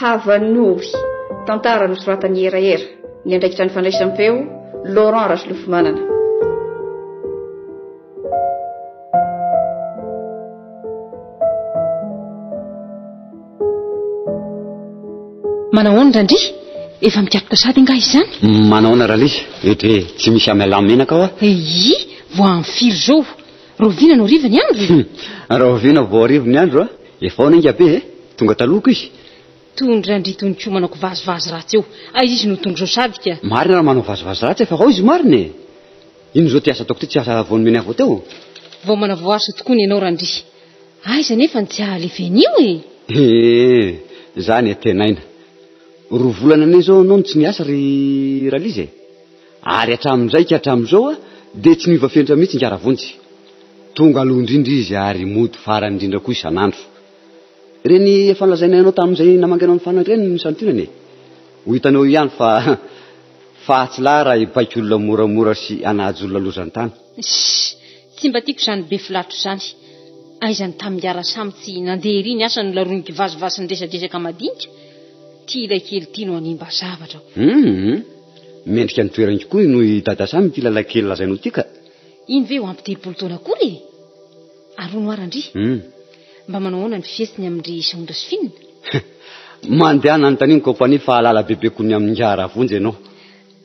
Havanory, tantara nosoratan'i Herahera, niandraikitra ny fandraisam-peo, Laurent Rasolofomanana. Manahoana Randria? Efa mikapoka sady angaha izany? Manahoana Ralisa? Etre tsy misy amelà menaka hoa. Eii, vao amin'ny firy izao? Rahoviana no hariva ny andro? Rahoviana vao hariva ny andro a? Efa ao anie be e! Tonga talohako izy. Tony Randria tony koa manao kivazivazy ratsy eo. Aiza izy no tonga izao sady ka? Marina raha manao vazivazy ratsy e, fa ao izy marina e! Inona izao ity asa ataoko ity tsy asa vao nomeny ahy vao teo? Vao manavao asa tokoa ny anao Randria. Aiza anefa no tsy hahalefa an'io e? Ee, izany e tenaina. Roa volana anie izao ianao no tsy niasa ry Raliza e! Ary hatramin'izay ka hatramin'izao dia tsy niova fenitra mihitsy ingahy Ravonjy. Tonga aloha indrindra izy ary mody farany indrindra koa isan'andro. Ireny efa nolazainay anao tamin'izay namangy anao nifanandry ireny no santionany e! Ho hitanao eo ihany fa fa tsy lahy raha hibaiko olona moramora sy hanaja olona lozan-tany. Ssy! Tsy mba tiako izany be filatro izany. Aiza ny tamin'i Rasamy tsy nandeha ery ny asany nolaroiny kivazivazy sy niresadresaka madinika? Ty ilay kely ity no hanimba zavatra. Hum! Mendrika ny toerany kokoa noho i Dadasamy ity lalakely lazainao ity ka. Iny ve ho ampy 30 taona akory e? Ary hono hoa Randria? Hum. Mba manao ahoana ny fihetsiny amin-dry Sahondra sy Fina? Mandehana anontanio ny compagnie fa hahalala bebe koa ny amin'ingahy Ravonjy ianao.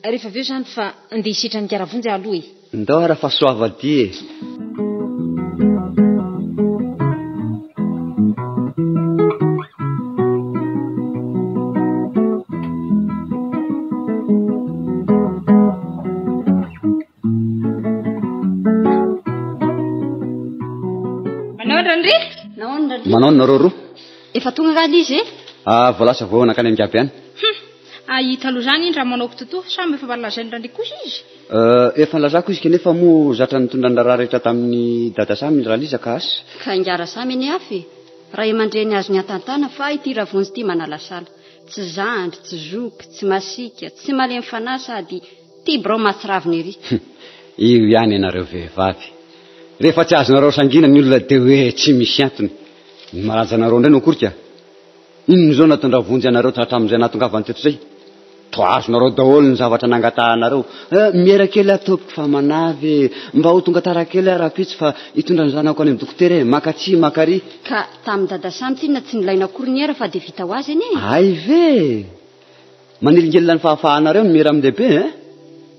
Rehefa avy eo izany fa ndeha hisetra an'ingahy Ravonjy aho aloha e. Ndao ara fa soava aty e. Manao Randria? Nahoana Randria? Manao nareo roa? Efa tonga angaha ilay izy e? Ah, vao lasa vao nankany amin'ny Gaby any. Hum, ahita aloha izany iny raha manao kitotoa, sa efa mba lazain'i Randria kosa izy? Euh, efa nilazako izy kanefa moa zatra nitondra ny raharaha rehetra tamin'i Dada Samy Raliza ka asa. Ka ingahy Rasamy anie hafa e! Ray aman-dreny azony antantana fa ity Ravonjy ity manalasala. Tsy zandry, tsy zoky, tsy masiaka, tsy malemy fanahy sady Ty birao mahatsiravina ery. Io ihany ianareo vehivavy. Rehefa tsy azonareo sangiana ny olona dia hoe tsy misy antony. Ny manaja anareo indray no akory ka. Inona izao nataon-dRavonjy anareo hatramin'izay nahatongavany teto izay? Toa azonareo daholo ny zavatra nangatahanareo. Eh, miera kely aho tompoko fa manavy e. Mba ho tonga tara kely aho rahampitso fa hitondra ny zanako any amin'ny dokotera e. Maka atsy, maka ary. Ka tamin'i Dada Samy tsinona tsy nilaina akory ny era fa dia vita ho azy anie e. Hay ve e! Manelingelina ny fahafahanareo ny mira amin'ny lehibe eh?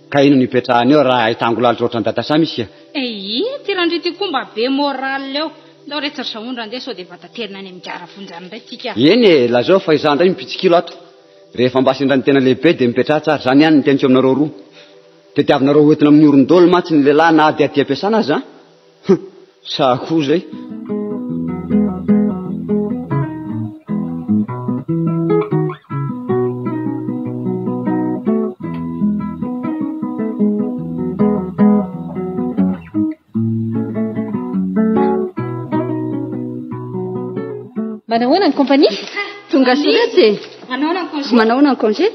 Ka inona no ipetrahany eo raha hitango lalitra ohatran'i Dada Samy isika? Eh, iny ty Randria ty koa mba be moral eo. Ndao re tsy ry Sahondra andeha sao dia vataterina any amin'ny gara vonjy any indray tsika. Eny e, lazao fa izaho indray mipitsikilo ato. Rehefa mba sendra ny tena lehibe dia mipetraha tsara, izany ihany ny teniko aminareo roa. Tediavinareo hoentina amin'ny oron-dolo mantsy ny lehilahy na dia aty am-piasana aza an! Hum, sa koa izay. Manahoana ny compagnie? Tonga soa retsy e. Manahoana ny congé? Manahoana ny congé?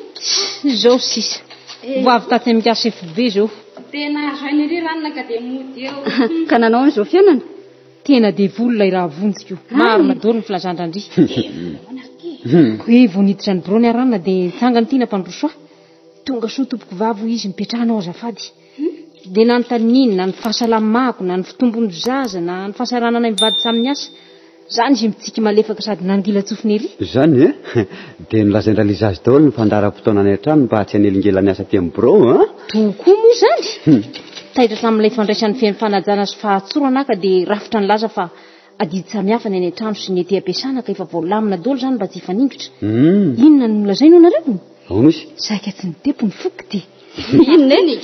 Izao sisa. Ho avy tatsy amin'ny gasy foibe izao. Tena azo aina ery ranona ka dia mody eo. Ka nanao ahoana izao fiainana? Tena devoly ilay raha vonjiko. Marina daholo ny filazan-dRandria. Hoe vao niditra ny biraony aho ranona dia nitsangana ity nampandroso ahy. Tonga soa tompoko vavy hoy izy, mipetraha anao azafady. Dia nanontaniany na ny fahasalamako, na ny fitombon'ny zaza, na ny fahasahirananay mivady samy niasa. Zany izy mitsiky malefaka sady nangilan-tsofina ery. Zany e? Dia nolazain-dRaliza azy daholo ny fandaharam-potoana any an-trano mba tsy hanelingelina ny asa aty amin'ny birao an? Tokoa moa izany! Taitra tamin'ilay fandraisany feno fanajana sy fahatsorana aho ka dia rafitra nilaza fa adidy samihafa ny any an-trano sy ny ety am-piasana ka efa voalamina daholo izany mba tsy hifaningotra. Inona no nolazainy hoy nareo? Ahoana izy? Saika tsy nitepo ny foko ity. Inona eny?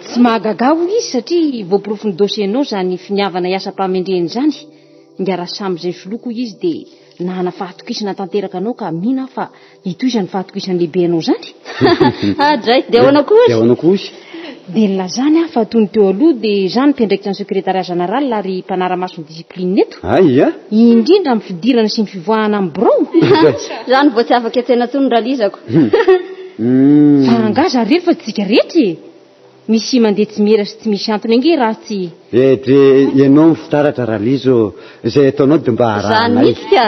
Tsy mahagaga hoy izy satria voaporofon'ny dossier-nao izany finiavana hiasa am-pahamendrehana izany. Ingahy Rasamy izay nisoloky hoy izy dia nahana fahatokisana tanteraka anao ka mino aho fa hitohy izany fahatokisan'ny lehibe anao izany. Adray, dia ahoana koa izy? Dia ahoana koa izy? Dia nilazany aho fa toy ny teo aloha dia izaho no mpiandraikitra ny secrétariat général ary mpanara-maso ny discipline eto. Hay a! Indrindra amin'ny fidirana sy ny fivoahana amin'ny birao. Izany vao tsy afaka hiantsena intsony Ralizako. Fa angaha za irery fa tsika rehetra e! Misy mandeha tsy miera sy tsy misy antony ange raha tsy. Eh de ianao ny fitaratra Raliza ô! Izay ataonao dia mba Izany arahanay. mihitsy ka!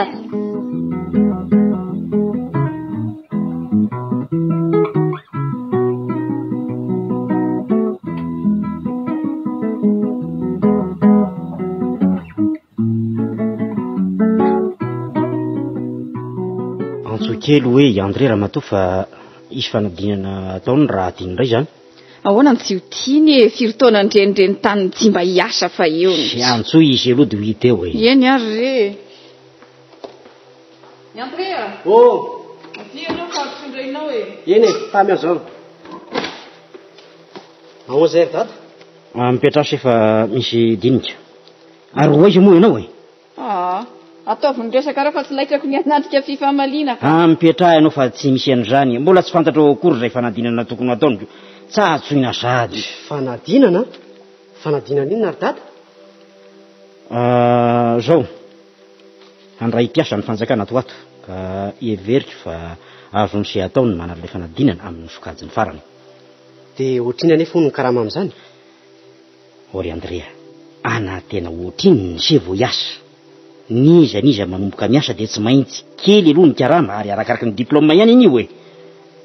Antsoy kely hoe i André ramatoa fa hisy fanadinana ataony raha adino indray izany. Ahoana no tsy ho tiany e, firy taona nirenireny tany tsy mba hiasa fa eo ny. Antsoy izy aloha dia ho hita eo e. Eny ary re. I André a! Oh! Avia ianao fa ampitondra e. Eny e, tamy aho izao. Ahoana izay ry dada? Mipetraha se fa misy dinika. Ary ho aiza moa ianao e? Aa, ataovy ny resakareo fa tsy laitrako ny hanatrika fifamaliana fa. Aa, mipetraha ianao fa tsy misy an'izany. Mbola tsy fantatrao akory izay fanadinana tokony ho ataony ko tsa antsoina sahady. Fanadinana? Fanadinana inona ry dada? Aa, zao. Handray mpiasa ny fanjakana ato ho ato ka heveriko fa azon'ny se atao ny manala ilay fanadinana amin'ny sokajiny farany. Dia ohatrinona anefa hono ny karama amin'izany? O ry Andrea, ana tena ohatrinona ny se vao hiasa? N'iza n'iza manomboka miasa dia tsy maintsy kely aloha ny karama ary arakaraky ny diplôme ihany anie io e!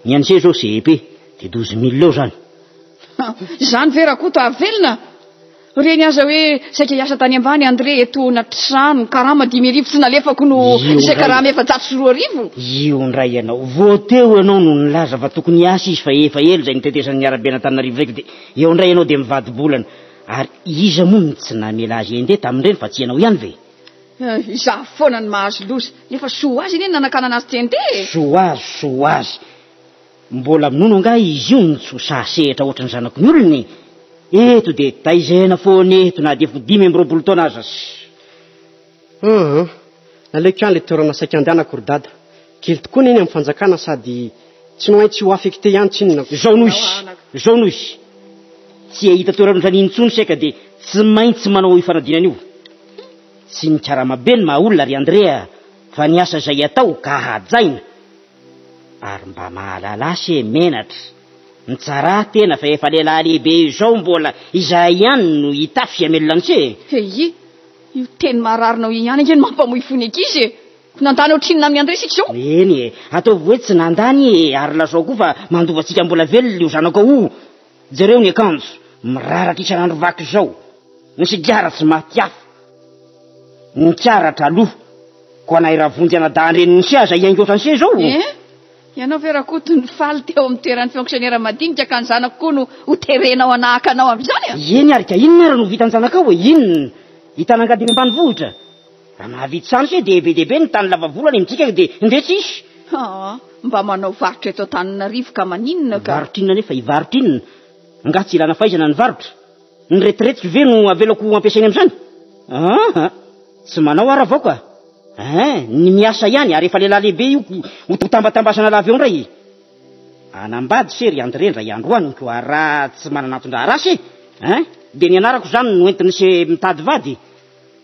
Ny an'i se zao CEP dia 12 mille eo zany. Izany ve Rakoto ahavelona? Reny aza hoe saika hiasa tany ambany André eto anaty trano, karama 5000 tsy nalefako no Io izay indray. karama 2400. Io indray ianao. Vao teo ianao no nilaza fa tokony hiasa izy fa efa ela izay nitetezan'ny araben'Antananarivo izay ko dia Eo indray ianao dia mivadi-bolana. Ary iza moa no tsy namela azy handeha tamin'ireny fa tsy ianao ihany ve? Izaho foana no mahazo loza. Nefa soa ho azy anie ny nanakanana azy tsy handeha e! Soa ho azy, soa ho azy. Mbola minono angaha izy io no tsy ho sahy sehatra ohatry ny zanaky ny olona e? Eto dia taizena foana eto na dia efa ho 25 taona aza. Aa, naleoko ihany ilay toerana saika andehanako ry dada. Kely tokoa ny eny amin'ny fanjakana sady tsy maintsy ho affecté ihany tsinona. Izao no izy, izao no izy. Tsy hahita toerana ohatran'iny intsony isika dia tsy maintsy manao io fanadinana io. Tsy ny karama be no maha olona ry André a, fa ny asa izay atao ka hajaina. Ary mba mahalala se menatra. Mitsarà tena fa efa lehilahy lehibe izao mbola izahay ihany no hitafy sy hamelona an'se e. Hehy, io teny mahararinao io ihany ange no mampamoy fo ny ankizy e! Ko nandany ohatrinona amin'i André isika izao? Eny e, ataovy hoe tsy nandany e, ary lazao koa fa mandova antsika mbola velona io zanakao io. Jereo ny akanjo, miraraka isan'andro vaky izao. Ny sigara tsy maty afo. Ny karatra aloha. Koa na i Ravonjy anadahin-drenin'i se aza hiainga ohatran'i se izao. Eh? Ianao ve Rakoto no faly teo amin'ny toeran'ny fonctionnaire madinika ka ny zanako koa no ho terenao hanahaka anao amin'izany a? Eny ary ka inona ary no vitan-janakao e? Inona? Hitan'angady eny ambanivohitra? Raha mahavita izany se dia be dia be ny tany lava volo any amintsika dia ndeha tsisy. Aa, mba manao varotra eto Antananarivo ka maninona ka? Varotra inona anefa? Hivarotra inona? Angaha tsy ilana fahaizana ny varotra? Ny retirety ve no avelako ho ampiasainy amin'izany? Aa, tsy manao aho ravao ka. Ein, ny miasa ihany ary efa lehilahy lehibe io ko ho tambatambazana lava eo indray e. Hanambady se ry André indray andro any koa raha tsy manana anton-draharaha se, ein, dia ny anarako izany no entin'i se mitady vady?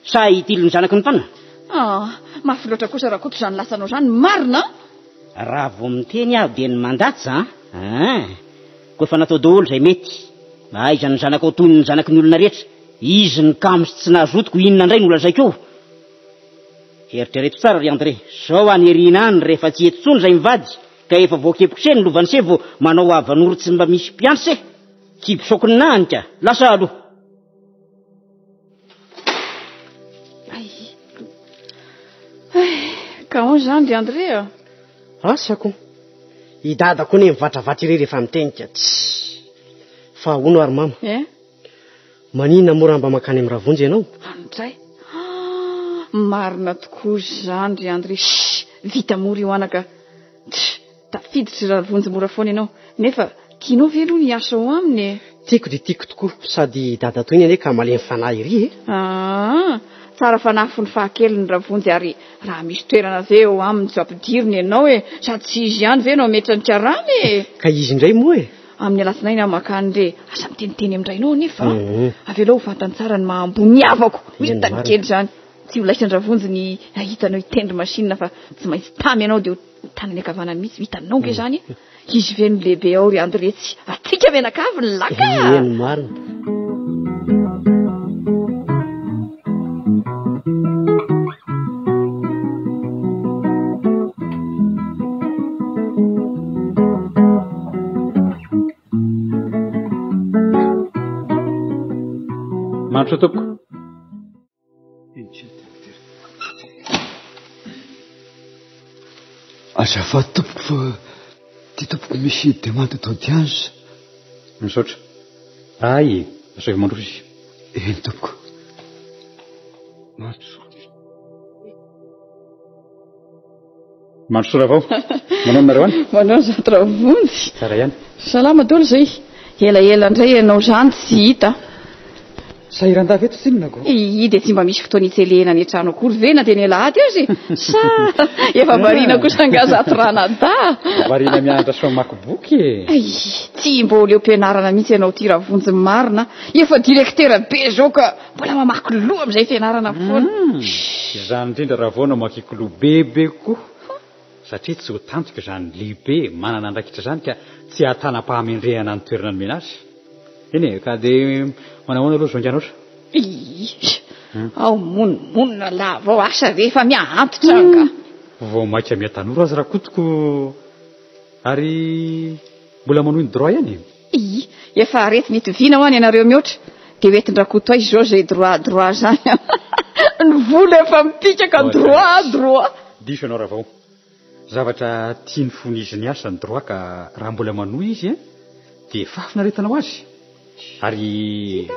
Sa hitily ny zanaky ny mpanana? Ah, mafy loatra kosa Rakoto izany lasanao izany, marina an! Raha vao miteny aho dia ny mandatsa an! Ein! Koa efa natao daholo izay mety. Aiza ny zanakao toy ny zanaky ny olona rehetra? Izy ny kamo sy tsy nahazoto ko inona indray no lazaiko eo? Eritrereto tsara ry André, zao any aoriana any rehefa tsy eto intsony izay mivady ka efa voakepoko se ny lovany se vao manao havanoro tsy mba misy mpiandry se! Kibo saokiny nahany ka! Lasa aloha! Ay. Ay, ka ahoana izany ry André a? Asa ko. I dada koa anie mivatravatra irery rehefa miteny ka. Tssy. Fa ahoana ary mama? Eh? Maninona moa raha mba mankany amin'i Ravonjy ianao? Andray. Ah, marina tokoa izany ry André. Shh, vita mora io anaka. Tch, tafiditra ry Ravonjy mora foana ianao. Nefa tianao ve aloha ny hiasa ao aminy e? Tiako dia tiako tokoa. Sady dadatoa iny anie ka malemy fanahy ery e. Ah, tsara fanahy fony fahakeliny Ravonjy ary raha misy toerana ve eo aminy tsy ho ampidiriny ianao e? Sady tsy izy ihany ve no hametra ny karama e? Ka izy indray moa e? Amin'ny alatsinainy aho makany re. Aza miteniteny amin-drainao anefa a. Avelao ho fantany tsara ny maha ambony havako. Hitany kely izany. Tsy ho laisan-dRavonjy ny hahita anao hitendry machine fa tsy maintsy tamy ianao dia ho tanany ankavanany mihitsy. Hitanao ange izany e. Izy ve no lehibe ao ry André tsy atsika mianakavy ny laka? Eny marina. Mandrosoa tompoko. Azafady tompoko fa ty tompoko misy demande d'audience. Misaotra. Ay e, asaivo mandroso izy. Eny tompoko. Mandroso. Mandrosoa Ravao. Manao aminareo any? Manao zato Ravonjy. Tsara ihany. Salama daholo izay. Elaela indray ianao izany tsy hita. Sahiran-dava eto tsinona ko. Ii dia tsy mba misy fotoana itselehana any an-trano akory ve na dia ny alahady aza e? Sa efa variana kosa angaha zato ranadahy? Variana mianatra sy mamaky boky e. Ay, tsy mbola eo am-pianarana mihitsy ianao ity Ravonjy marina. Efa direktera be izao ka. Mbola mamaky loha amin'izay fianarana foana. Hum, izany indrindra Ravao no amakiko loha bebe kokoa satria tsy ho tantiko izany lehibe manana andraikitra izany ka tsy hahatanam-pahamendrehana ny toerana nomena azy. Eny e, ka dia manahoana aloha Zonganora? Ii, ao monomonona lava ao, asa ve efa miha-antitra angaha? Vao mainka miha-tanora aza Rakotoko ary mbola manohy ny droit ihany e? Ii, efa aretina itoviana hoa ny anareo mihoatra dia ho entin-dRakoto aiza izao izay droit droit izany an! Ny vola efa mipika ka droit droit! Diso ianao Ravao. Zavatra tiany fony izy niasa ny droit ka raha mbola manohy izy dia fahafinaretana ho azy ary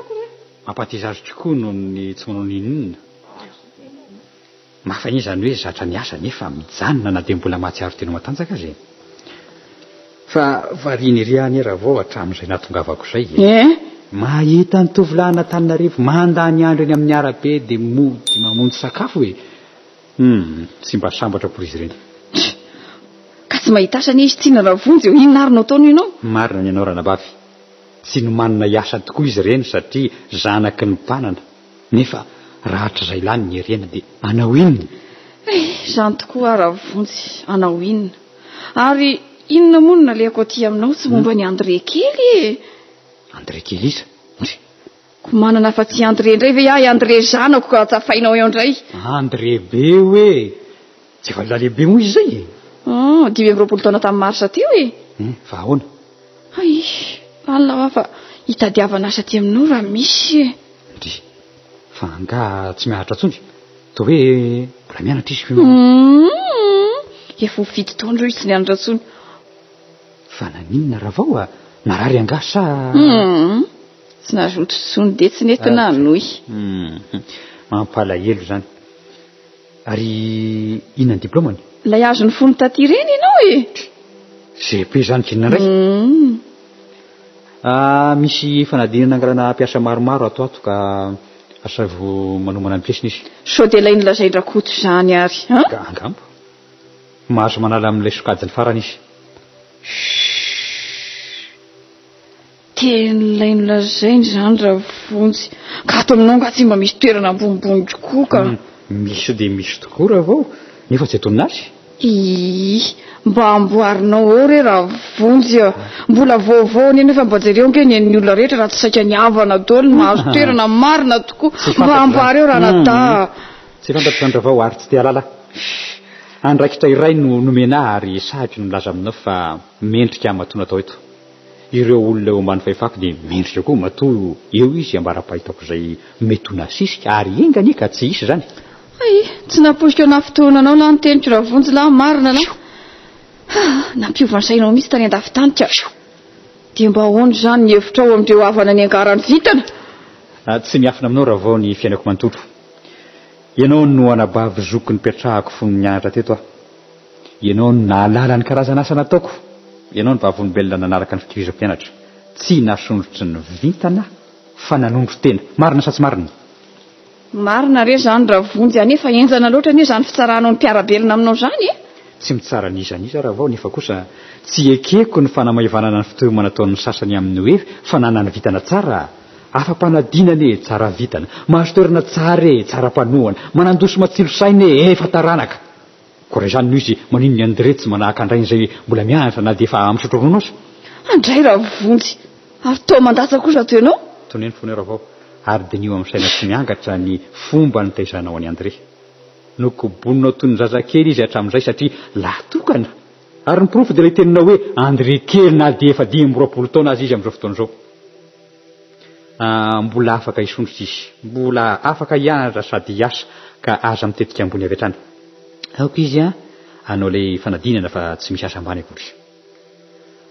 mampateza azy kokoa noho ny tsy manao n'inon'inona. Mafy anie izany hoe zatra miasa nefa mijanona na dia mbola mahatsiaro tena matanjaka aza e! Fa variana ery aho anie Ravao hatramin'izay nahatongavako izay e! Eh? Mahita ny tovolahin'Antananarivo mandany andro eny amin'ny arabe dia mody mamonjy sakafo e! Hum, tsy mba sambatra akory izy ireny. Tch! Ka tsy mahita asa anie izy tsinona Ravonjy eo, inona ary no ataony hoy ianao? Marina ny anao ranabavy. Tsy nomanina hiasa tokoa izy ireny satria zanaky ny mpanana. Nefa raha hatrizay lany ny herena dia hanao inona? Eh, izany tokoa aho Ravonjy, hanao inona? Ary inona moa no nalehako aty aminao tsy momba an'i André kely e? André kely iza? Ndry, ko manana afa-tsy i André indray ve aho i André zanako ka tafainao eo indray? André be hoe! Tsy efa lehibe moa izy izay e? Oh, 25 taona tamin'ny marsa teo e! Eh, fa ahoana? Hay, alina hoa fa hitadiavana asa aty aminao raha misy e! Ndry, fa angaha tsy mianatra intsony? Toa hoe mbola mianatra izy hono. Humm, efa ho fito taona ireo izy tsy nianatra intsony. Fa naninona Ravao a? Narary angaha sa? Humm, tsy nazoto intsony dia tsy nety nanohy. Humm, mampalahelo izany. Ary inona ny diplaomany? Ilay azony fony taty ireny ianao e! GP izany k'inona indray? Humm. Ah, misy fanadinana angalana mpiasa maromaro ato ato ka asaivo manomana ny piesiny izy. Sao dia ilay nolazain-dRakoto izany ary, an? Ka angamba. Mahazo manala amin'ilay sokajiny farany izy. Shhh. Tena ilay nolazainy izany Ravonjy. Ka ato aminao angaha tsy mba misy toerana ambonimbony kokoa ka. Misy dia misy tokoa Ravao, nefa tsy antonona azy. Ii, mba amboarinao eo re Ravonjy a! Mbola vaovao anie nefa mba jereo ange ny an'ny olona rehetra raha tsy saika ny havana daholo no mahazo toerana marina tokoa. Mba amboary eo ranadahy a! Tsy fantatro izany Ravao ary tsy te hahalala. Andraikitra iray no nomena ahy ary sahiko ny milaza aminao fa mendrika aho matoa natao eto. Ireo olona eo ambany fahefako dia mendrika koa matoa eo izy ambara-pahitako izay mety ho nasisika ary enga anie ka tsy hisy izany. Hay, tsy nampoiziko hanafintohina anao lahy ny teniko Ravonjy lahy, marina lahy. Haa, nampiova ny sainao mihitsy tany andafy tany ka. Dia mba ahoana izany ny hevitrao amin'ireo havana niangaran'ny vintana? Tsy miafina aminao Ravao ny fiainako manontolo. Ianao no anabavy zoky nipetrahako fony nianatra teto aho. Ianao no nahalala ny karazana asa nataoko. Ianao no vavolombelona nanaraka ny fikirizako hianatra. Tsy nasondrotry ny vintana aho fa nanondro tena. Marina sa tsy marina? Marina re izany Ravonjy a! Nefa henjana loatra anie izany fitsaranao ny mpiara-belona aminao izany e! Tsy mitsara an'iza n'iza Ravao nefa kosa tsy ekeko ny fanamaivanana ny fitolomana ataon'ny sasany amin'ny hoe fananany vintana tsara. Afa-panadinana e, tsara vintana. Mahazo toerana tsara e, tsara mpanohana. Manandoso matsilo saina e, efa taranaka. Koa raha izany no izy, maninona i André tsy manahaka an-drainy izay mbola mianatra na dia efa misotro ronono aza? Andray Ravonjy! Ary toa mandatsa koa izato ianao? Toneno fony Ravao, ary diniho amin'ny saina tsy miangatra ny fomba nitaizanao an'i André. Nokoboninao toy ny zazakely izy hatramin'izay satria lahy tokana. Ary ny porofo dia ilay teninao hoe André kely na dia efa 25 taona aza izy amin'izao fotoana izao. Ah, mbola afaka hisondrotra izy. Mbola afaka hianatra sady hiasa ka aza mitetika ambony avy hatrany. Aoka izy hanao ilay fanadinana fa tsy misy asa ambany akory.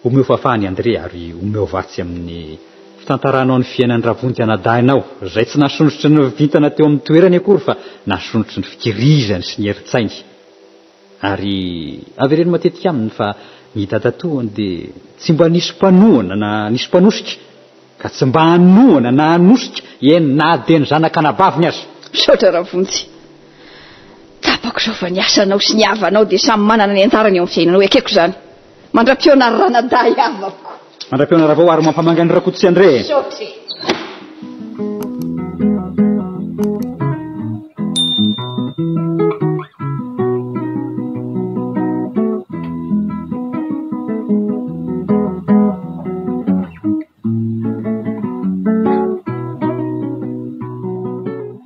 Omeo fahafahana i André ary omeo vatsy amin'ny fitantaranao ny fiainan'i Ravonjy anadahinao, izay tsy nasondrotry ny vintana teo amin'ny toerany akory fa nasondrotry ny fikirizany sy ny herin-tsainy. Ary avereno matetika aminy fa ny dadatoany dia tsy mba nisy mpanohana na nisy mpanosika, ka tsy mba hanohana na hanosika, eny na dia ny zanak'anabaviny aza. Misaotra Ravonjy. Tsapako izao fa ny asanao sy ny havanao dia samy manana ny anjarany eo amin'ny fiainanao, ekeko izany. Mandra-pihaona ry ranadahy havako. Mandra-pihaona Ravao ary mampamanga an'i Rakoto sy André e. Misaotra e.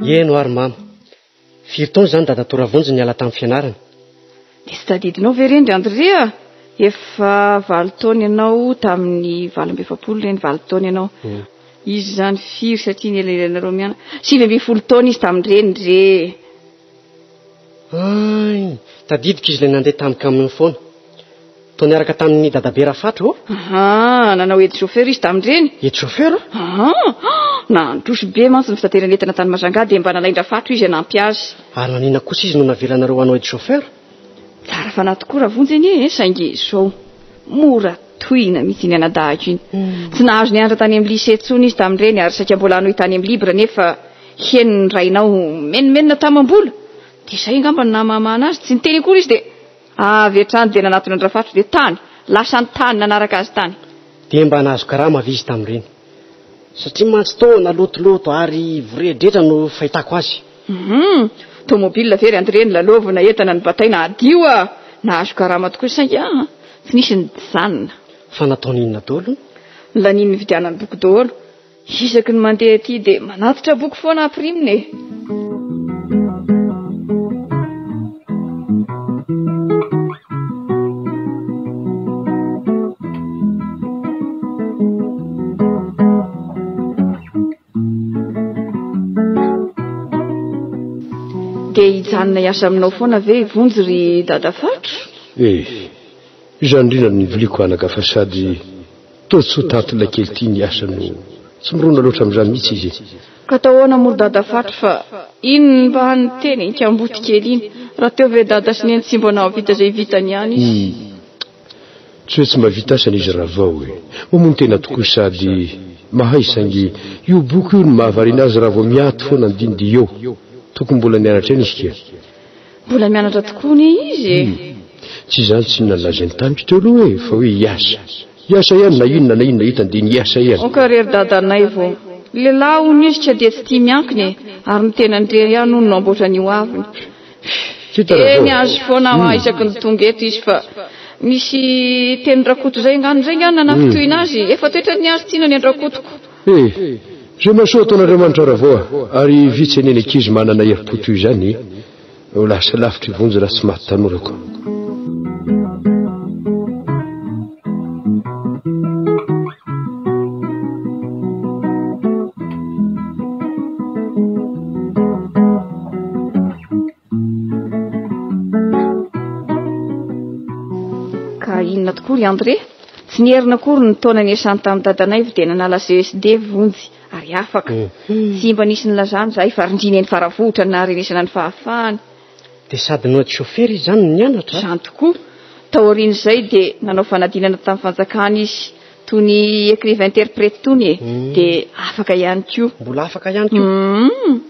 Eny ary mama. Firy taona izany dadatoa Ravonjy niala tamin'ny fianarana? Dia tsy tadidinao ve ireny ry André a? Efa valo taona ianao tamin'ny 48 ireny, valo taona ianao. Izy izany firy satria nielanelanareo mianaka? 19 taona izy tamin'ireny re. Hay, tadidiko izy ilay nandeha tamin'ny camion foana. Toa niaraka tamin'ny dadabe Rafatra ô? Aha, nanao aide chauffeur izy tamin'ireny. Aide chauffeur? Aha, nandroso be mantsy ny fitaterana entana tany Majunga dia mba nalain-dRafatra izy hanampy azy. Ary naninona kosa izy no navelanareo hanao aide chauffeur? Tsara fanahy tokoa Ravonjy anie e, saingy izao, mora tohina mihitsy iny anadahiko iny. Tsy nahazo nianatra tany amin'ny lycée intsony izy tamin'ireny ary saika mbola hanohy tany amin'ny libre nefa henon'ny rainao menomenona tamam-bola. Dia izay angamba no nahamahana azy, tsy niteny akory izy dia. Avy hatrany dia nanatona an-dRafatro dia tany, lasa tany, nanaraka azy tany. Dia mba nahazo karama ve izy tamin'ireny? Satria mantsy toa nalotoloto ary vorehidrahitra no fahitako azy. Hum, tomobile ve ry André nilalaovina, entana nobataina, adio ah! Nahazo karama tokoa saingy ah, tsy nisy nijanona. Fa nataony inona daholo? Laniany nividianany boky daholo. Isaky ny mandeha aty dia manatitra boky foana ampirimina e! Dia hijanona hiasa aminao foana ve i Vonjy ry Dadafatro? Eh, izany indrindra no niviliako anaka fa sady Toa tsy ho tantin'ilay kely ity ny asa no tsy mirona loatra amin'izany mihitsy izy e. Ka atao ahoana moa ry dada Fatry fa iny mba niteny iny kamboty kely iny, raha teo ve dada sy neny tsy mba nahavita izay vitany ihany izy. Hum. Tsy hoe tsy mahavita asany izy Ravao e. Mamono tena tokoa sady mahay saingy io boky io no mahavariana azy raha vao miato foana andiny dia eo. Tokony mbola nianatra ihany izy kia. Mbola mianatra tokoa anie izy e. Hum. Tsy izany tsinona nolazainy tamiko teo aloha e, fa hoe hiasa. Hiasa ihany na inona na inona hitany dia ny hiasa ihany. Aoka re ry dadanaivo. Lehilahy hono izy ka dia tsy tia miankina e, ary ny tenany irery ihany hono no hamboatra ny ho aviny. Hita raha Eny vao. azo foana aho isaky ny tonga eto izy fa misy tenin-dRakoto izay angano izay angano nanafintohina azy. Efa toetran'ny azy tsinona ny an-dRakotoko. Eh! Izay mahasoa ataon'Andriamanitra Ravao a! Ary vitsy anie ny ankizy manana herim-po toy izany e! Ho lasa lavitra i Vonjy raha tsy maty tanora ko. Ka inona tokoa ry André? Tsy nierina akory ny taona niasany tamin'i dadanaivo dia nanala CSD Vonjy ary afaka. Tsy mba nisy nilazana izahay fa rindrina eny Faravohitra no naharenesana ny fahafahany. Dia sady nohady chauffeur izy izany no nianatra? Izany tokoa. Taorian'izay dia nanao fanadinana tamin'ny fanjakana izy, toy ny écrivain interprète itony e, dia afaka ihany koa. Mbola afaka ihany koa? Hum.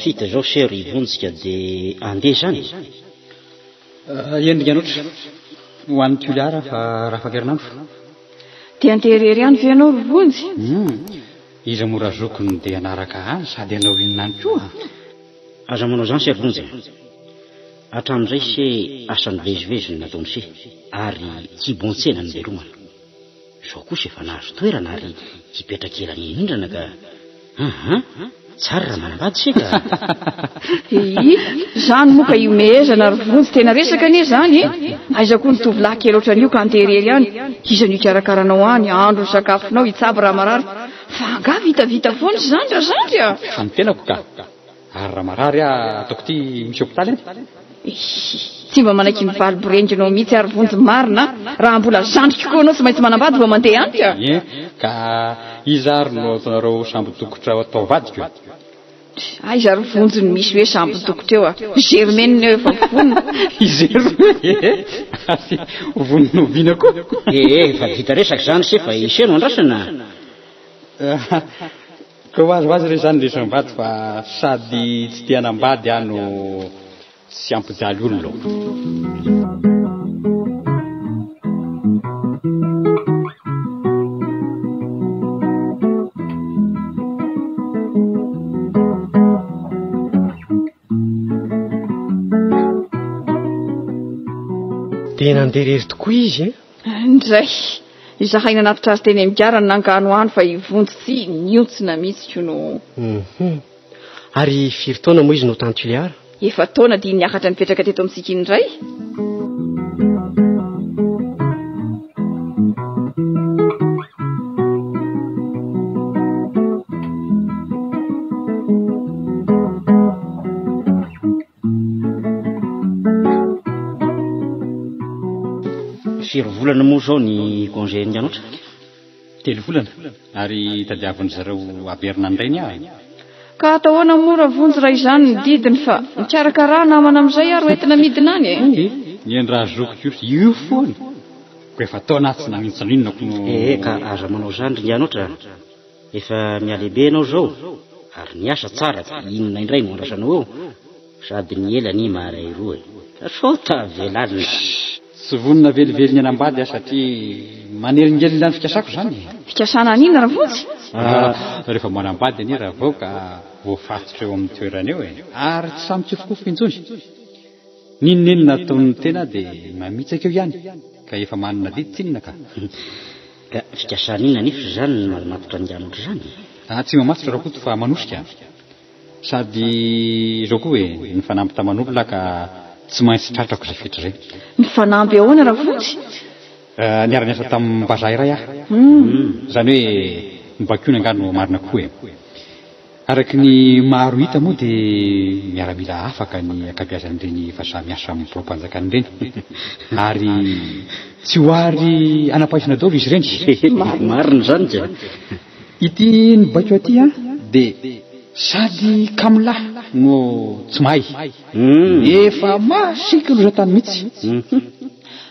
tafita izao se ry Vonjy ka dia andeha izany e? Eny ry Ganotra, ho any Toliara fa raha afaka-herinandro. Dia andeha irery ihany ve ianao ry Vonjy? Hum, iza moa razoky no dia hanaraka ahy sady hanao inona any koa? Aza manao izany se ry Vonjy a! Hatramin'izay se asa nivezivezy no nataon'i se ary kibon-tsena nivelomana. Izao kosa efa nahazo toerana ary hipetraka ela nihindrana ka Aha, tsara raha manambady se ka. Hihi, izany moa ka ihomehezana ry Vonjy, tena resaka anie izany e! Aiza koa ny tovolahy kely ohatran'io ka handeha irery any, iza no hikarakara anao any, hahandro ny sakafonao, hitsabo raha marary, fa angaha vitavita foana izany razandry a! Fa ny tenako ka. Ary raha marary aho ataoko ity misy hopitaly any? Hihi, tsy mba manaiky mivaly borenginao mihitsy ary Vonjy marina a! Raha mbola zandriko koa ianao tsy maintsy manambady vao mandeha any ka! Ie, ka iza ary no ataonareo sambo dokotra atao vadiko e? Aiza ary Vonjy no misy hoe sambo dokotra eo a! Germaine eo efa vonona. I Germaine e! Ary ho vonona oviana koa? Ee, efa vita resaka izany se fa i se no andrasana. Ka ho azy ho azy re izany le mivady fa sady tsy te hanambady aho no tsy hampijaly olona ô. Dia nandeha irery tokoa izy eh? Indray! Izahay nanatitra azy teny amin'ny gara no nanganohano fa i Vonjy tsy nihontsina mihitsy ko no. Hum. Ary firy taona moa izy no tany Tuléar? Efa-taona dia niakatra nipetraka teto amintsika indray. Firy volana moa izao ny congé n'ny Anotra? Telo volana, ary tadiavin-dry zareo haverina indray ny ahy. Ka atao ahoana moa Ravonjy raha izany ny didiny fa mikarakara namana amin'izay ary hoentina midina any e! Ny an-dRazoky kosa io foana, koa efa taona aho tsy nanintsina inona ko no. Ee ka aza manao izany ry Anotra a! Efa mihalehibe ianao izao ary ny asa tsara ka inona indray no andrasanao eo? Sady ny ela anie maharay roa e! Sao tavela alina. Tsy vonona velively ny hanambady aho satria manelingelina ny fikasako izany e! Fikasana an'inona Ravonjy? Ah, rehefa manambady anie Ravao ka voafatotra eo amin'ny toerana eo e! Ary tsy samy mitsofokofoka intsony. N'inon'inona ataon'ny tena dia mamitsaka eo ihany ka efa manana adidy tsinona ka. Ka fikasana inona anefa izany no mamatotra an'ingahy ohatr'izany e? Ah, tsy mamatotra Rakoto fa manosika. Sady izao koa e, nifanamby taman'olona ka tsy maintsy tratrako izay fetra izay. Nifanamby ahoana Rafonjy? Niara-niasa tamim-bazaha iray aho. Izany hoe nobaikoina angaha no marina kokoa e. Araka ny maro hita moa dia miaramila afaka ny ankabeazan'ireny vazaha miasa amin'ny biraom-panjakana ireny. Ary tsy ho ary hanam-pahaizana daholo izy ireny. Marina izany ka. Ity nibaiko aty an dia sady kamolahy no tsy mahay. Efa masiaka loza tany mihitsy.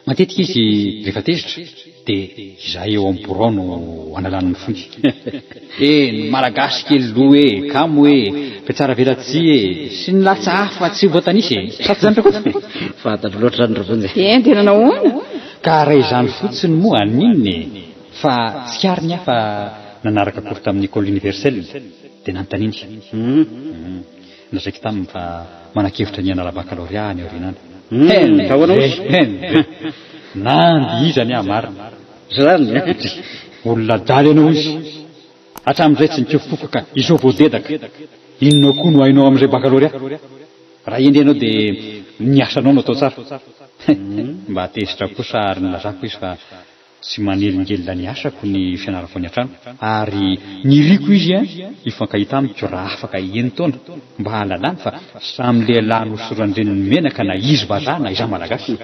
Matetika izy rehefa tezitra dia izahay eo amin'ny birao no analana ny fony. Eny, Malagasy kely loha e, kamo e, mpiatsara velatsihy e, sy ny latsa hafa tsy ho voatanisa e. Sa tsy izany Rakoto? Fantatro loatra izany Ravonjy e. Eny, dia nanao ahoana? Ka raha izany fotsiny moa haninona e? Fa tsikariny aho fa nanaraka cours tamin'ny Ecole Universelle dia nanontaniany. Hum. Nolazaiko taminy fa manan-kevitra ny hanala baccalauréat any aoriana any. Hum, ahoana ozy? Hum. Nandihizany aho marina. Zany eh? Olona adala ianao ozy. Hatramin'izay tsy nikofokofoka ka izao vao dedaka. Inona koa no hainao amin'izay baccalauréat? Raha hendry ianao dia ny asanao no atao tsara. Mba tezitra kosa ary nilazako izy fa Tsy manelingelina ny asako ny fianarako any an-trano ary niriko izy hifankahita amiko raha afaka enin-taona mba hahalalany fa samy lehilahy nosoran-dreniny menaka na izy vazaha na izaho malagasy.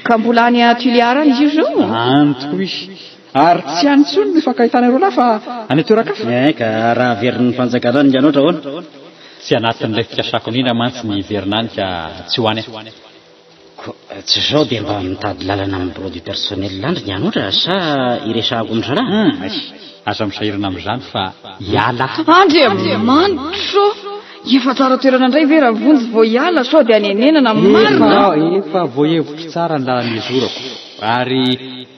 Ka mbola any Tuléar any izy io izao? Any tokoa izy. Ary tsy any intsony no ifankahitana ireo lahy fa any an-toeran-kafa. Eh, ka raha averin'ny fanjakana any Nganotra ahoana? Tsy anatin'ilay fikasako indrindra mantsy ny hiverina any ka tsy ho any aho. Koa tsy izao dia mba mitady lalana amin'ny bureau du personnel andry ny hanotra sa iresahako amin-dry zalahy? Hum, aza misahirana amin'izany fa hiala aho. Andriamanitra ô! Efa tsara toerana indray ve Ravonjy vao hiala sao dia hanenenana marina? Efa voahevitro tsara ny lalana hizorako ary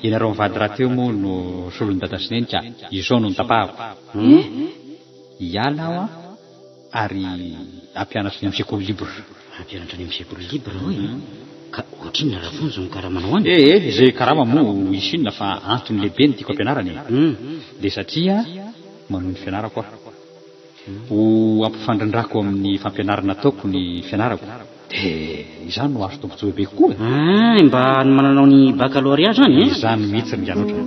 ianareo mivady rahateo moa no solon'i dada sy neny ka izao no notapahako. Eh? Hiala aho an, ary hampianatra any amin'ny sekoly libre. Hampianatra any amin'ny sekoly libre hoy e? Ka ohatrinona Ravonjy no karamanao any? Eh eh, izay karama moa hisy inona fa antony lehibe no tiako ampianarana e. Dia satria manohy ny fianarako aho. Ho ampifandrindrako amin'ny fampianarana ataoko ny fianarako. Dia izany no azo tombontsoa bebe kokoa e. Ah, mba hanomananao ny baccalauréat izany e? Izany mihitsy ry Nganotra.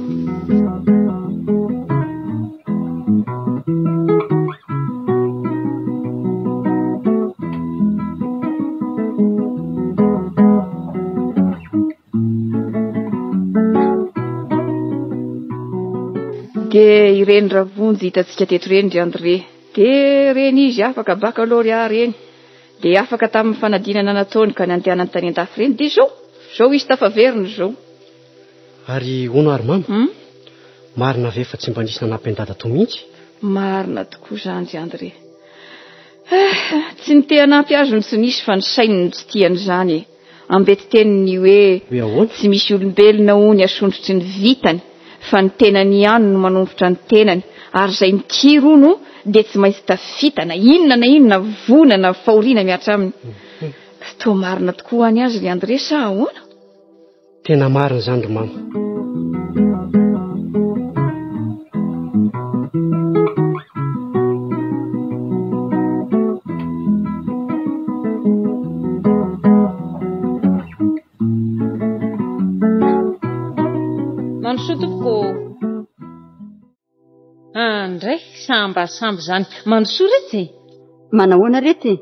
Dia ireny Ravonjy hitantsika teto ireny ry André. Dia ireny izy afaka baccalauréat ireny. Dia afaka tamin'ny fanadinana nataony ka nandehanany tany an-dafy ireny. Dia izao, izao izy tafaverina izao. Ary hono ary mama? Hum? Marina ve fa tsy mba nisy nanampy an'i dadatoa mihitsy? Marina tokoa izany ry André. Ah, tsy ny te hanampy azy no tsy nisy fa ny sainy no tsy tia an'izany e. Ambetiteniny ny hoe Hoe ahoana? tsy misy olombelona hono asondrotry ny vitany fa ny tenany ihany no manombotra ny tenany ary izay mikiry hono dia tsy maintsy tafita na inona na inona voina na fahoriana mihatra aminy. Toa marina tokoa any azy ry André sa ahoana? Tena marina izany ry mama. Mandrosoa tompoko ô. Andray, sambasamby izany. Mandrosoa retsy e. Manahoana retsy e?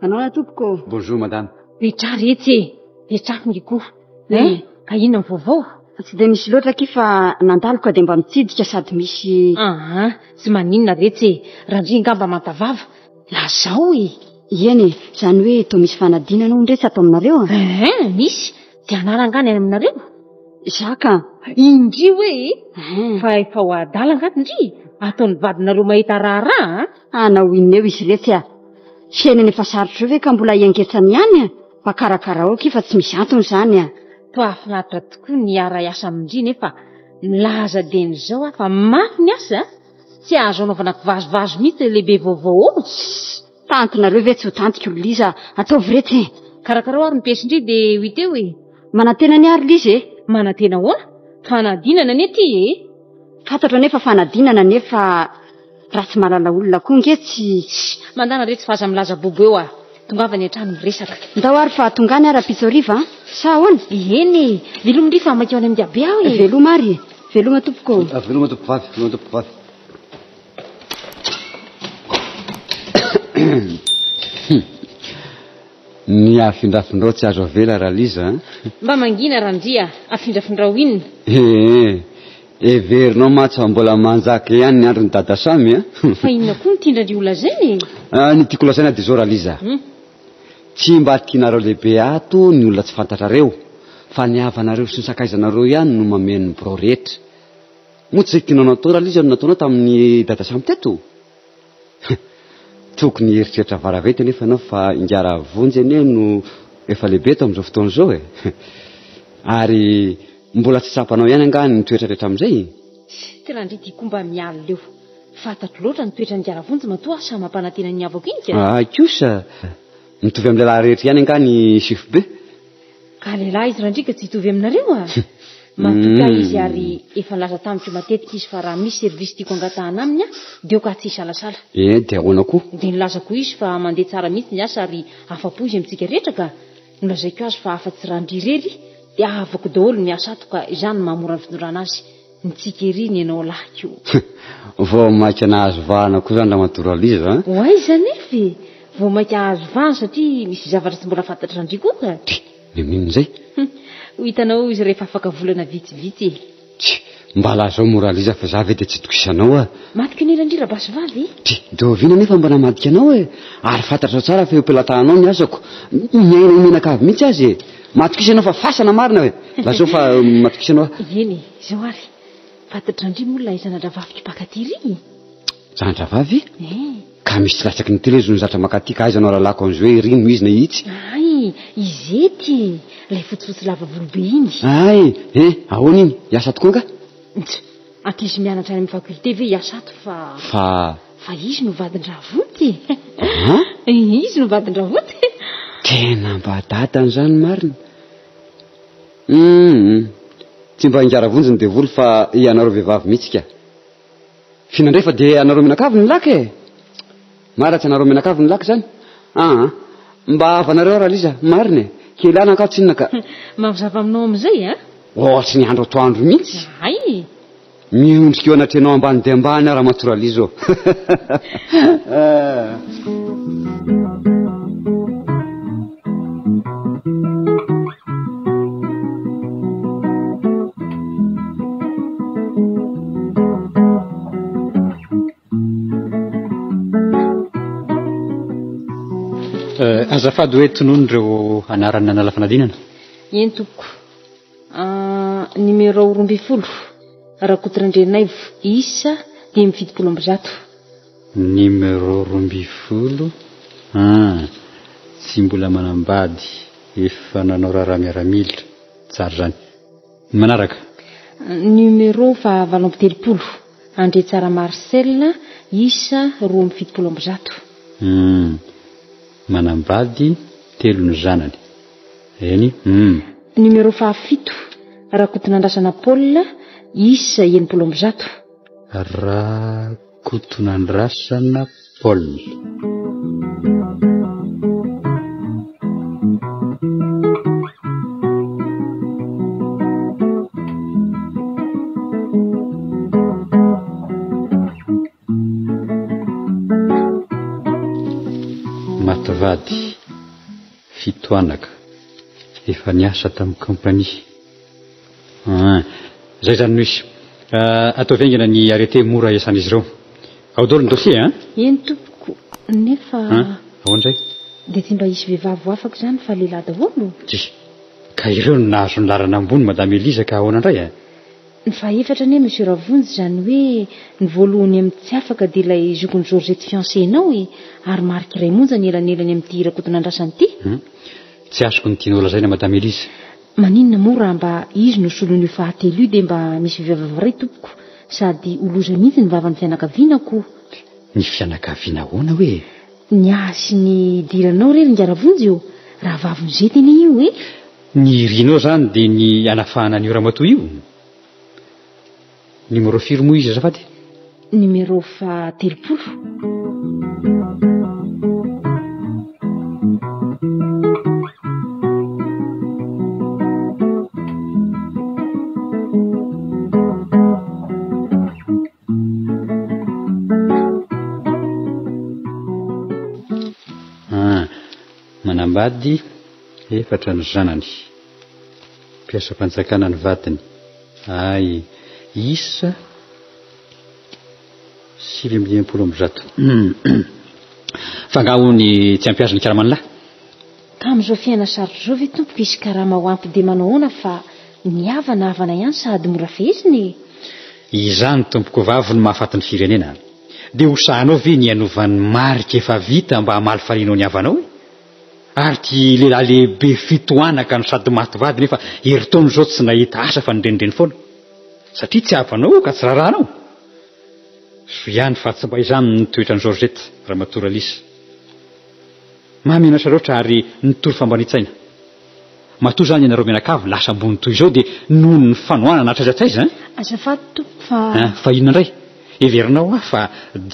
Manahoana tompoko ô? Bonjour madame. Petraha retsy e. Petraha nge koa. Eh, ka inona ny vaovao? Tsy dia misy loatra akia fa nandalo ka dia mba mitsidika sady misy. Aha, tsy maninona retsy e. Randria angamba manta vava. Lazao e. Eny e, izany hoe toa misy fanadinana hono retsy ato aminareo a? Ehe, misy. Dia anara angaha ny any aminareo? Za ka. Indry hoe e! Fa efa ho adala angaha ndry? Ataon'ny vadinareo mahita raharaha a! Hanao inona eo izy retsy a! Fiainana efa sarotra izao ve ka mbola hiangetsany ihany a! Mba karakarao akia fa tsy misy antony izany a! Toa hahafinaritra tokoa ny hiara-hiasa amin-dry nefa milaza dieny izao aho fa mafy ny asa a! Tsy azo anaovana kivazivazy mihitsy ilay lehibe vaovao ao. Sss! Tantinareo ve tsy ho tantiko ry Liza a! Ataovy retsy e! Karakarao ary ny piesy-ndry dia ho hita eo e! Manantena anie ary Liza e! Manantena ahoana? Fanadinana anie ity e! Fantatro anie fa fanadinana nefa raha tsy mahalala olona koa nge tsy. Sss! Mandana retsy fa aza milaza bobo eo a! Tongava any an-trano miresaka. Ndao ary fa tonga any aho rahampitso hariva an! Sa ahoana? Eny e! Veloma ndry fa maika ho any amin-dRabe aho e! Veloma ary e! Veloma tompoko ô! Veloma tompokovavy, veloma tompokovavy. Ny afindrafindrao tsy azo avela Raliza a! Mba mangina Randria, afindrafindrao inona? Ee, heverinao mantsy fa mbola manjaka ihany ny andron'i Dada Samy a! Fa inona koa no tian-dRandria ho lazaina e? Ah, ny tiako lazaina dia izao Raliza, tsy mba tianareo lehibe ato ny olona tsy fantatrareo, fa ny havanareo sy ny sakaizanareo ihany no mameno ny birao rehetra. Moa tsy izay tianao natao Raliza no nataonao tamin'i Dada Samy teto? Tokony hieritreritra varaventy anefa ianao fa ingahy Ravonjy anie no efa lehibe eto amin'izao fotoana izao e! Ary mbola tsy tsapanao ihany angaha ny toetrany hatramin'izay? Ty Randria ty koa mba mialona eo. Fantatro loatra ny toetran'ingahy Ravonjy matoa aho sahy mampanantena ny havako iny ka. Hay kosa! Mitovy amin'ny lehilahy rehetra ihany angaha ny sefo be? Ka lehilahy izy Randria ka tsy hitovy aminareo a! Matoky ahy izy ary efa nilaza tamiko matetika izy fa raha misy service tiako angatahana aminy aho dia eo ka tsy hisalasala. Eh, dia ahoana koa? Dia nilaza koa izy fa mandeha tsara mihitsy ny asa ary afa-po izy amintsika rehetra ka. Nolazaiko azy fa afa-tsy Randria irery dia havako daholo ny miasa ato ka izany no mahamora ny fitondrana azy. Nitsiky ery ny anao lahy ko. Vao maika nahazo vahana koa izany Ramatoa Raliza an! Ho aiza anefa e! Vao maika hahazo vahana satria misy zavatra tsy mbola fantatr'i Randria koa ka! Ty! N'inon'inona izay? Ho hitanao eo izy rehefa afaka volana vitsivitsy e! Tsia! Mba lazao moa Raliza fa za ve dia tsy itokisanao ah! Madika anie Randria rabasy vavy e! Ty! Dia oviana anefa mba namadika anao e! Ary fantatrao tsara fa eo am-pelatahanao ny asako! Miaina mianakavy mihitsy aza e! Matokisa ianao fa fasana marina e! Lazao fa matokisa anao aho. Eny e, izao ary. Fantatr'Andria moa ilay zana-drahavaviko mpaka tery? Zana-drahavavy? Eh. Ka misy tsy latsaky ny telo izy no zatra makaty ka aiza no ahalalako an'izy hoe iry no izy na itsy? Hay, i Zety e! Ilay fotsifotsy lava volo be iny. Hay, eh, ahoana iny? Hiasa tokoa angaha? Ntsa, ankizy mianatra any amin'ny faculté ve hiasa ato fa. Fa. Fa izy no vadin-dRavonty e! An? Izy no vadin-dRavonty e! Tena mba dadany izany marina. Hum, tsy mba ingaravonjy ny devoly fa ianareo vehivavy mihitsy ka. F'inona indray fa dia anareo mianakavy ny laka e! Marina tsy anareo mianakavy ny laka izany? Aa, mba havanareo aho Ralisa, marina e! Kely anaka aho tsinona ka. Mazava aminao amin'izay a? Ohatry ny andro atoandro mihitsy. Hay! Miondrika eo anatrehanao ambany dia ambany aho Ramatoa Ralisa ô. Eh, azafady hoe tonony ireo anarany nanala fanadinana. Eny tompoko. Ah, numéro 12, Rakotorandrianaivo, isa 175. Numéro 12, ah, tsy mbola manambady, efa nanao raharaha miaramila. Tsara izany. Ny manaraka. Numéro faha 38, Andriatsara Marcel, isa 172. Hum. Manambady, telo ny zanany. Eny, hum. Numéro faha fito, Rakotonandrasana Paul, isa 160. Rakotonandrasana Paul. Maty vady, fito anaka, efa niasa tamin'ny kaompania. Ah, zay zany no izy. Ah, ataovy haingana ny arrêté mora iasan'izy ireo. Ao daholo ny dossier an? Eny tompoko, nefa. An, ahoana indray? Dia tsy mba hisy vehivavy ho afaka izany fa lehilahy daholo? Ty, ka ireo no nahazo ny laharana ambony Madame Elisa ka ahoana indray eh? Ny fahefatra anie Monsieur Ravonjy izany hoe ny voalohany amin'ny tsy afaka dia ilay zokin'i Georgette fiancé-nao e, ary marika iray monja ny elanelany amin'ity Rakotonandrasana ity. Hum, tsy azoko ny tianao lazaina Madame Elisa. Maninona moa raha mba izy no solon'io fahatelo io dia mba misy vehivavy iray tompoko sady ho loza mihitsy ny vavan'ny fianakaviana ko. Ny fianakaviana ahoana hoe? Ny ahy sy ny idiranao re ry Ingaravonjy ô! Rahavavin'i Zety anie io e! Ny irinao izany dia ny hanafahana an'io ramatoa io? Numéro firy moa izy azafady? Numéro faha 30. Ah, manambady efatra ny zanany. Mpiasam-panjakana ny vadiny. Ay, isa 159. Fa angaha hono tsy ampy azy ny karaman'ny lahy? Ka amin'izao fiainana sarotra izao ve tompoko hisy karama ho ampy dia manao ahoana fa ny havana havana ihany sady mora fehezina e! Izany tompokovavy no mahafaty ny firenena. Dia ho sahanao ve ny hanova ny marika efa vita mba hamalifalianao ny havanao e? Ary ity lehilahy lehibe fito anaka no sady maty vady nefa herintaona izao tsy nahita asa fa nirenireny foana. Satria tsy havanao io ka tsy raharahanao. Soa ihany fa tsy mba izany ny toetran'i Georgette, Ramatoa Ralisa. Mahamenatra loatra ary nitory fambanian-tsaina. Matoa izany ianareo mianakavy lasa ambony toy izao dia noho ny fanohanana hatraiza hatraiza an? Azafady tompoko fa. An, fa inona indray? Heverinao aho fa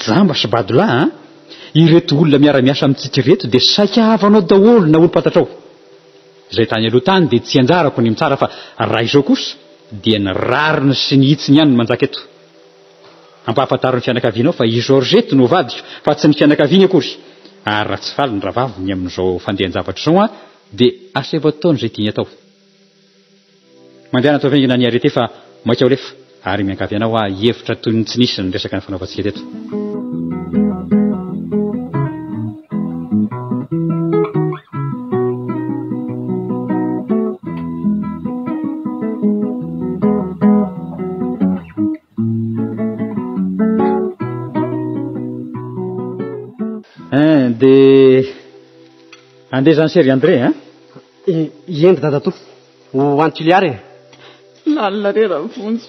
jamba sy badolahy an? Ireto olona miara-miasa amintsika ireto dia saika havanao daholo na olom-pantatrao. Izay tany aloha tany dia tsy anjarako ny mitsara fa raha izao kosa dia ny rariny sy ny hitsiny ihany no manjaka eto. Ampahafantaro ny fianakavianao fa i Georgette no vadiko fa tsy ny fianakaviany akory. Ary raha tsy faly ny rahavaviny amin'izao fandehan-javatra izao an, dia asaivo ataony izay tiany atao. Mandehana ataovy haingana ny arrêté fa maika ho lefa ary miangavy anao aho hihevitra toy ny tsy nisy ny resaka nifanaovantsika teto. Andeha izany se ry André a! Eny ry dadatoa. Ho any Toliara e! Lalina re Ravonjy.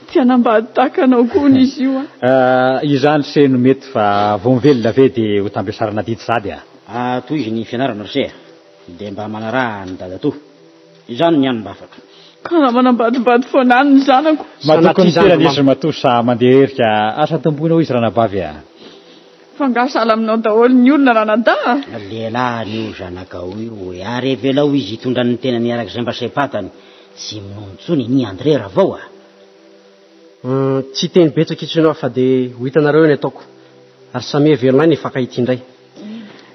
Tsy hanambady tahaka anao koa hono izy io a! Izany se no mety fa vao mivelona ve dia ho tambesarana adidy sahady a! Tohizo ny fianarana ry se a! Dia mba manaraha an'i dadatoa. Izany ny hany mba afaka. Ka raha manambadimbady foana any ny zanako. Matoky ny tenany izy matoa sa mandeha herika. Asa tomboina hoy izy ranabavy a! Fa angaha sahala aminao daholo ny olona ranadahy? Lehilahy anie io zanakao io e, ary avelao izy hitondra ny tenany araka izay mba saim-patany. Tsy minono intsony anie André Ravao a! Tsy hiteny betsaka intsony aho fa dia ho hitanareo eo ny ataoko. Ary samia velona aina hifankahitia indray.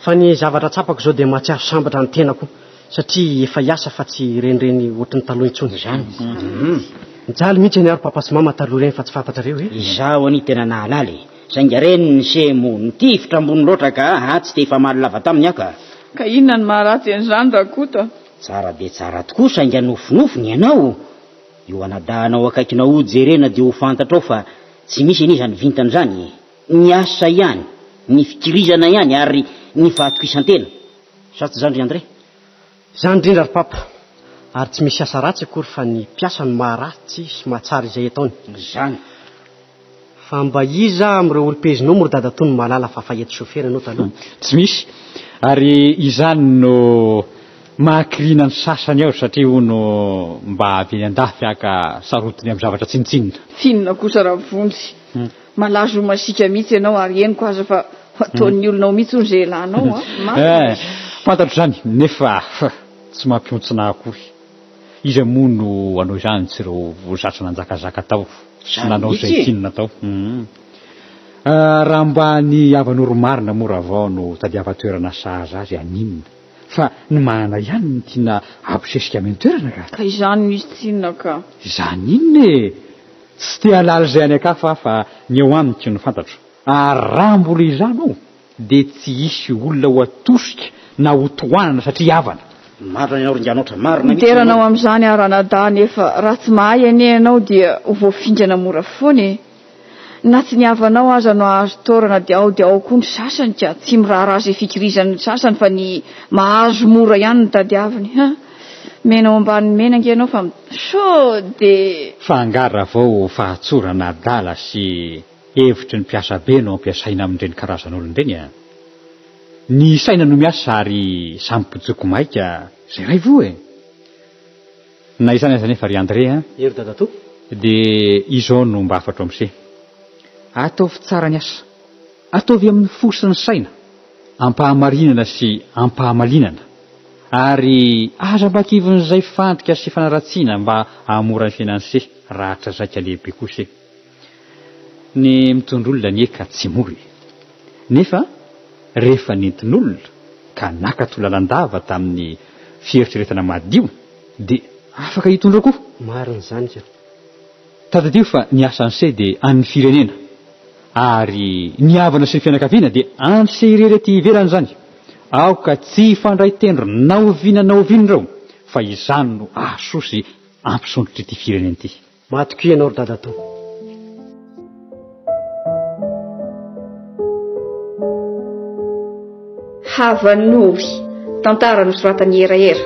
Fa ny zavatra tsapako izao dia mahatsiaro sambatra ny tenako satria efa hiasa fa tsy hirenireny ohatry ny taloha intsony. Izany? Nijaly mihitsy anie aho ry papa sy mama taloha ireny fa tsy fantatrareo e. Izaho anie tena nahalala e. Saingy reny ny semo, nitifitra ambony loatra ka a tsy te hifamaly lava taminy aho ka. Ka inona no maharatsy an'izany Rakoto a? Tsara dia tsara tokoa saingy nofinofy ny anao. Io anadahinao akaikinao io jerena dia ho fantatrao fa tsy misy anie izany vintana izany e. Ny asa ihany, ny fikirizana ihany ary ny fahatokisan-tena. Sa tsy izany ry André? Izany indrindra ry Papa. Ary tsy misy asa ratsy akory fa ny mpiasa no maharatsy sy mahatsara izay ataony. Izany. Fa mba iza amin'ireo olom-pehezinao moa ry dadatoa no mahalala fa fahety chauffeur ianao taloha? Tsy misy. Ary izany no mahakiriana ny sasany ao satria hono mba avy eny an-dafy aho ka sarotiny amin'ny zavatra tsinontsinona. Tsinona kosa Ravonjy. Malazo ho masiaka mihitsy ianao ary henoko aza fa ho ataon'ny olona ao mihitsy hono izay ialànao an! Marina Eh, fantatro izany, nefa tsy mampihontsina ahy akory. Iza moa no hanao izany tsy ireo zatra nanjakazaka tao sy nanao izay tiany natao. Raha mba ny havan'oro-marina moa Ravao no tadiavan-toerana sahaza azy haninona? Fa ny manana ihany no tiana habosesika amin-toerana ka! Ka izany no izy tsinona ka! Izany inona e! Tsy te hahalala izay any an-kafa aho fa ny eo amiko no fantatro. Ary raha mbola izany ao dia tsy hisy olona ho atosika na ho tohanana satria havana. Marina ianao ry Nganotra, marina mihitsy Midera anao ianao. amin'izany aho ranadahy nefa raha tsy mahay anie ianao dia ho voafingana mora foana e! Na tsy ny havanao aza no hahazo taorana dia ao dia ao koa ny sasany ka, tsy miraharaha izay fikirizan'ny sasany fa ny mahazo mora ihany no tadiaviny ha! Mena ao ambanin'ny mena ange ianao fa sao dia. Fa angaha Ravao fahatsorana adala sy hevitry ny mpiasa be no ampiasaina amin'ireny karazan'olona ireny a! Ny saina no miasa ary samy mpijoko maika izay ray voa e! Na izany aza anefa ry André a! Hery dadatoa. Dia izao no mba hafatro amin'se. Ataovy tsara ny asa. Ataovy amin'ny fo sy ny saina. Ampahamarinana sy ampahamalinana. Ary aza mba kivin'izay fandrika sy fanaratsiana mba hahamora ny fiainan'se raha trazaika lehibe koa se. Ny mitondra olona anie ka tsy mora e! Nefa rehefa nentin'olona ka naka tolalandava tamin'ny fieritreretana madio dia afaka hitondra koa. Marina izany ka. Tadidio fa ny asan'se dia an'ny firenena ary ny havana sy ny fianakaviana dia an'se irery aty ivelany izany. Aoka tsy hifandray tendro na oviana na oviana ireo fa izany no ahasoa sy hampisondrotra ity firenena ity. Matokia ianao ry dadatoa. Havan'ory. Tantara nosoratan'i Heraera.